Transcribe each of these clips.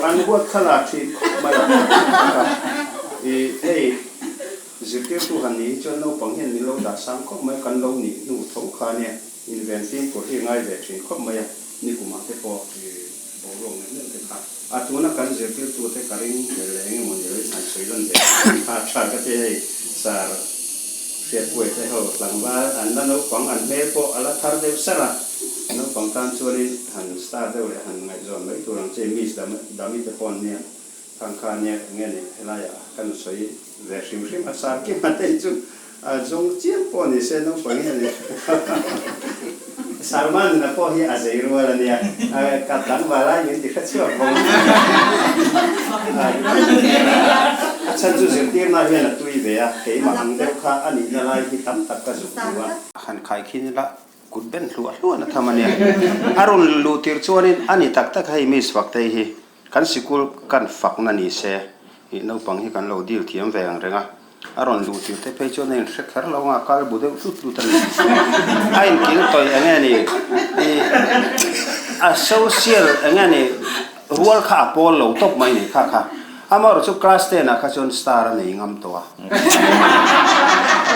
An huat kha la thin khawp mai a. I hei zirtirtu han nih hi chuan naupang hian min lo dah sang khawp mai, kan lo nih hnu tho kha nia inven fimkhur hi ngai ve thin khawp mai a, nikumah te pawh i boruak neuh neuh te kha. A tuna kan zirtirtute ka ring hlel leh eng emaw ni lo in han sawi lan ve kha tha ka ti hei sir Hriatpuia te ho tlangval an la naupang an hmel pawh a la thar deuh sarh a, naupang tan chuanin han star deuh leh han ngaihzawn mai tur ang che Miss Dami te pawh an nia khang kha nia eng nge ni helaiah kan sawi ve hrim hrim a sar kim a te chu A zawng chiang pawh ni se naupang hi a ni. Salman nuna pawh hi a zei rual a nia, ka tlangval lai min ti hre chhuak vawng. A chhan chu zirtirna hian a tui ve a, keimah ang deuh kha a nihna lai hi tam tak ka zuk hmu a. Han khaikhin ila kut ben hluah hluah na tham a nia. A rawn luh tir chuanin a ni tak tak hei Miss Faktei hi kan sikul kan fakna ni se, naupang hi kan lo deal thiam ve ang reng a. A rawn luh tir te phei chuan a inhre kher lo ang a, kal bu deuh tlut tlut a ni. A inkil tawih eng nge ni, ih a social eng nge ni rual kha a pawl lo tawp mai ni kha kha. Amaherawhchu chu class ten ah kha chuan star a nei ngam tawh a.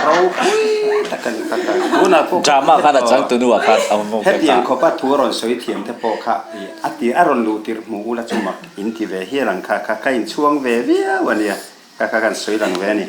Ropui tak a ni kha kha. Tunah pawh Drama khan a changtunu ah khan a awm vek a. Hetiang khawpa thu a rawn sawi thiam te pawh kha ih a ti a rawn luh tir hmuh ula chu mak in ti ve hial ang kha kha. Ka inchhuang ve viau a nia. Kha kha kan sawi lang ve a ni.